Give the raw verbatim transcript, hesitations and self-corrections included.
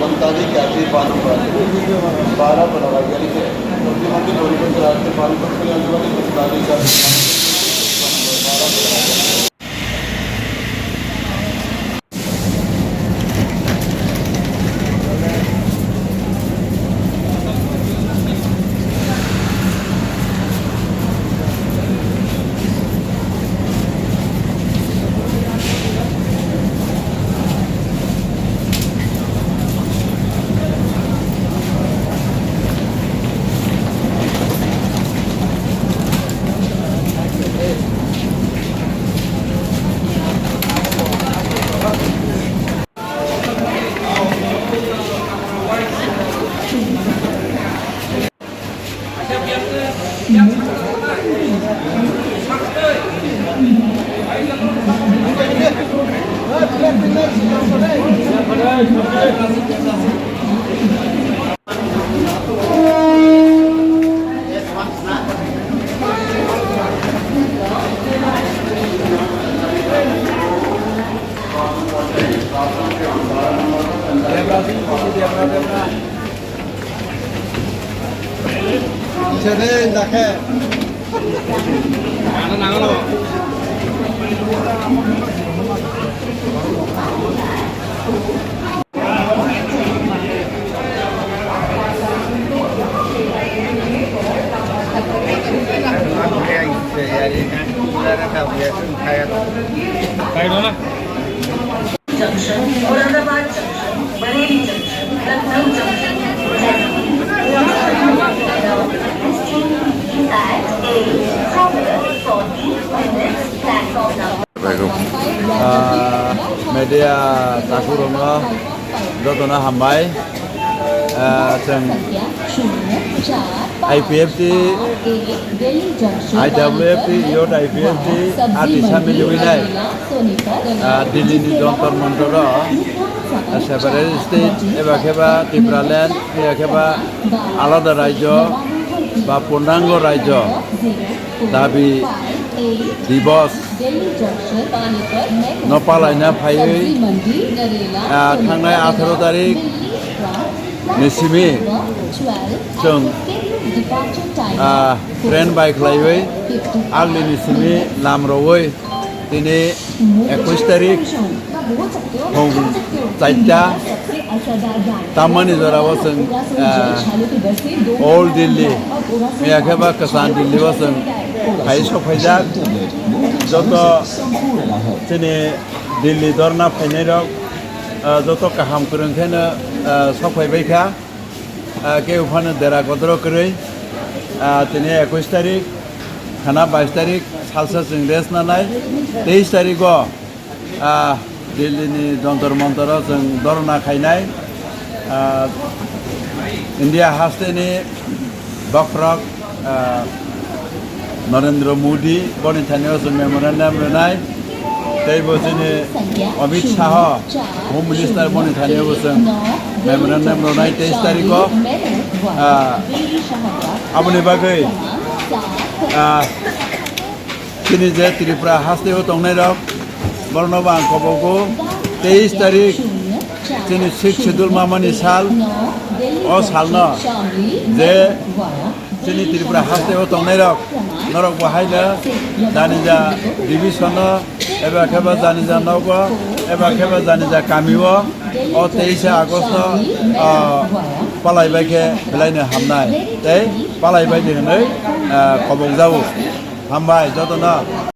बंताली कैफे पानीपत, बारह पर लगा गया, ठीक है। उनकी मम्मी लोरी पर चला के पानीपत को यहाँ से वाली बंताली कैफे पानीपत, बारह पर लगा गया। Junction, Aurangabad Junction, Bareilly Junction, Lucknow Junction, Jaipur. This train will be at eight hours forty minutes, platform number. Ah, media takhurokno jotono hambai. Ah, chwng I P F T, I W F T, Youth I P F T, ati samil winai, ah, Delhi ni Jantar Mantar o, ah, separate state, eba kheba Tipraland, eba kheba alada rajyo, ba purnango rajyo, dabi divos no palaina phaiwi, ah, thangnai atharo tarik ni simi chwng, ah, train bai khlaiwi agli ni simi lam rwwi tini ekwis tarik phung charta tammani jorao chwng, ah, Old Delhi, ya khe ba kwcham Delhi o chwng phai sok phaijak. Joto chini Delhi dorna phainai rok, ah, joto kaham kwrwng kheno, ah, sok phai bai kha. Ah, kebo phano dera godro kwrwi, ah, tini ekwis tarik, khana bais tarik, salsa chwng rest nanai, teis tarik o, ah, Delhi ni Jantar Mantar o chwng dhorna khainai, ah, India haste ni bokhorok, ah, Narendra Modi boni thani o chwng memorandum rwnai, tei bo chini Amit Shah, Home Minister boni thani o bo chwng memorandum rwnai teis tarik o, ah, aboni bagwi, ah, chini je Tripura haste o tongnai rok, borokno bo ang kobogo teis tarik chini Sixth Schedule mamani sal, o salno je chini Tripura haste o tongnai rok, norok bo haino janija division o, eba kheba janija nogo, eba kheba janija kami o, o teisa August o, ah, palai bai khe belai no hamnai tei palai bai di hwnwi, ah, kobok jago. Hambai jotono.